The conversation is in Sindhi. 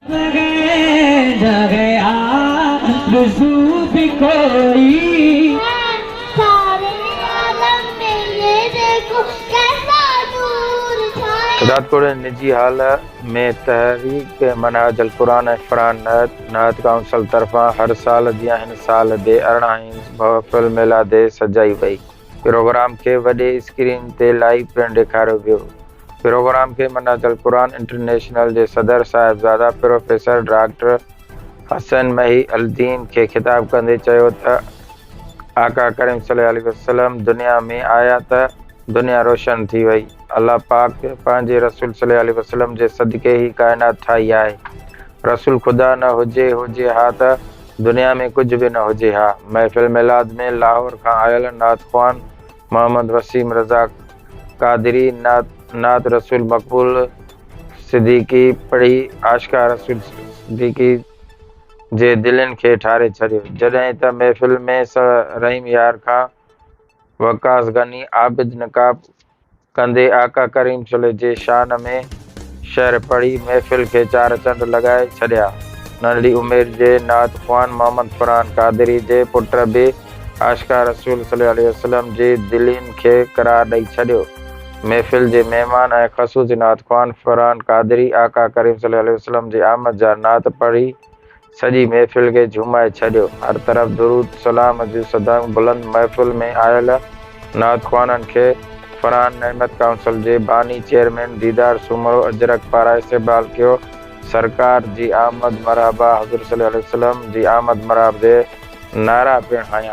شھدادڪوٽ جي نجي هال ۾ تحريڪ منهاج القرآن ۽ فرحان نعت نعت ڪائونسل طرفان هر سال جيان هن سال به 18 هين محفل ميلاد سجائي وئي. پروگرام کي وڏي اسڪرين تي لائيو پڻ ڏيکاريو ويو. پروگرام کي منهاج القرآن انٽرنيشنل جي صدر صاحبزاده پروفيسر ڊاڪٽر حسن محي الدين کي خطاب ڪندي چيو ته آقا ڪريم صلي الله عليه وسلم دنيا ۾ آيا ته دنيا روشن ٿي وئي. الله پاڪ پنهنجي رسول صلي الله عليه وسلم جي صدقي هي ڪائنات ٺاهي آهي. رسول خدا نه هجي هجي ها ته دنيا ۾ ڪجهه به نه هجي ها. محفل ميلاد ۾ لاهور کان آيل نعت خوان محمد وسيم رضا قادري نعت رسول مقبول صديقي پڙهي عاشقان رسول صديقي جي دلين کي ٺاري ڇڏيو. جڏهن ته محفل ۾ رحيم يار کان وقاص غني عابد نقاب ڪندي آقا ڪريم صلي جي شان ۾ شعر پڙهي محفل کي چار چنڊ لڳائي ڇڏيا. ننڍڙي عمر جي نعت خوان محمد فرحان قادري جي پٽ به عاشقان رسول صلي عليه وسلم جي دلين کي قرار ڏئي ڇڏيو. محفل جي مهمان ۽ خصوصي نعت خوان فرحان قادري آقا ڪريم صلي عليه وسلم جي آمد جا نعت پڙهي سڄي محفل کي جهومائي ڇڏيو. هر طرف درود سلام جون صدائون بلند. محفل ۾ آيل نعت خوانن کي فرحان نعمت ڪائونسل جي باني چيئرمين ديدار سومرو اجرڪ پارائي استقبال ڪيو. سرڪار جي آمد مرحبا، حضور صلي الله عليه وسلم جي آمد مرحبا جي نعرا پڻ هنيا ويا.